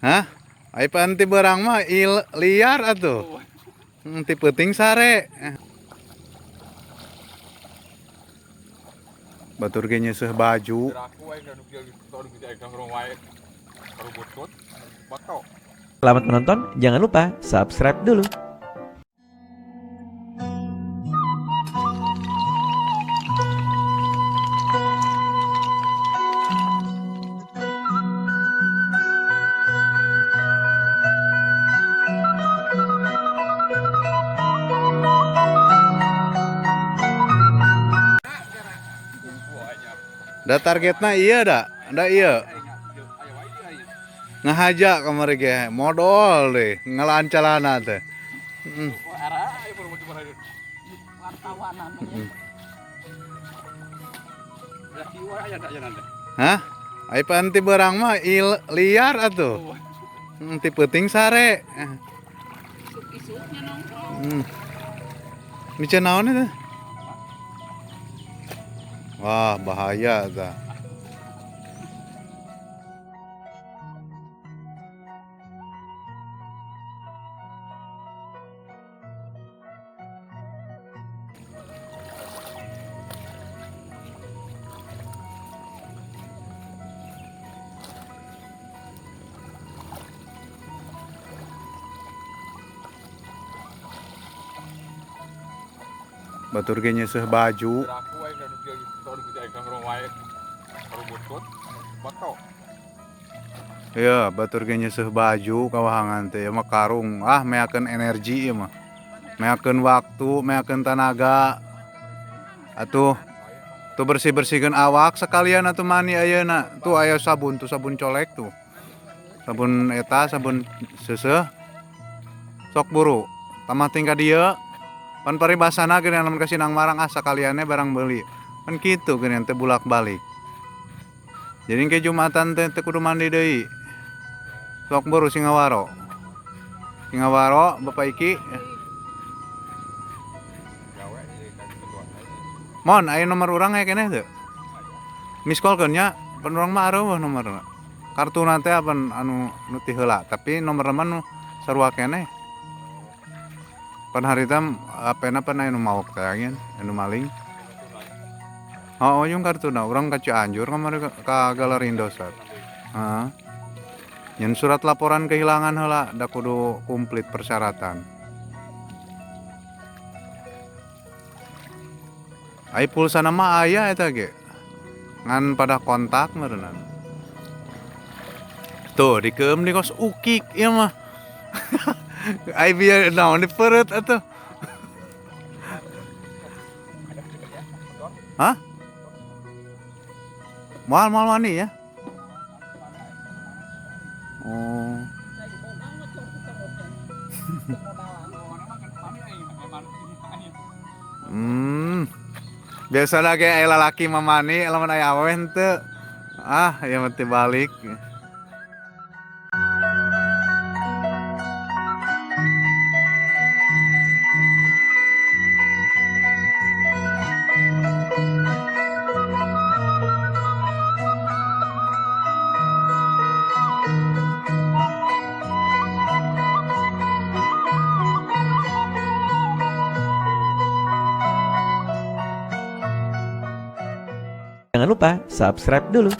Hah? Ai pan ti beurang mah liar atuh. Ti peuting sare. Batur ge nyeuseuh baju. Selamat menonton, jangan lupa subscribe dulu. Da targetna iya da, da iya. Ngahaja kamari ge modol deh, ngelaan calana teh. Hah? Ai pan ti beurang mah liar atuh. Ti peuting sare. Isuk-isuknya nongkrong. Miceun naon eta? Wah, bahaya ta. Batur ge nyeuseuh baju. Iya, batur ge nyeuseuh baju kawahangan teh mah karung. Ah, meakeun energi ieu mah. Meakeun waktu, meakeun tanaga. Atuh tuh bersih-bersihkeun awak sekalian atuh mani ayeuna. Tuh aya sabun, tuh sabun colek tuh. Sabun eta, sabun seuseuh. Sok buru. Tamah tingkah dieu. Pan paribasana geuning lamun ka Sinang Marang ah sakaliannya barang beuli. Pan kitu geuning teh bulak-balik. Jadi ke Jumatan teh teu kudu mandi deui. Sok buru singawaro. Singawaro Bapak Iki. Mon aya nomor urang aya keneh teu? Miss call keun nya, pan urang mah areuweuh nomorna. Kartuna teh apan anu nu ti heula, tapi nomorna mah nu sarua keneh. Pan harita apena pan aya nu maok teh angin, anu maling. Oh, yung kartuna urang ka Cianjur kamari ka Galeri Indosat. Heeh. Nyen surat laporan kehilangan heula da kudu komplit persyaratan. Ai pulsana mah aya eta ge. Ngan pada kontak meureunana. Tuh dikeum di kos ukik ieu mah. Ai biar naon dipeureut atuh. Hah? Moal moal mandi ya? Oh. Biasa lagi aya lalaki mah mani, lamun aya awewe henteu. Ah, ieu mah teu balik. Jangan lupa subscribe dulu.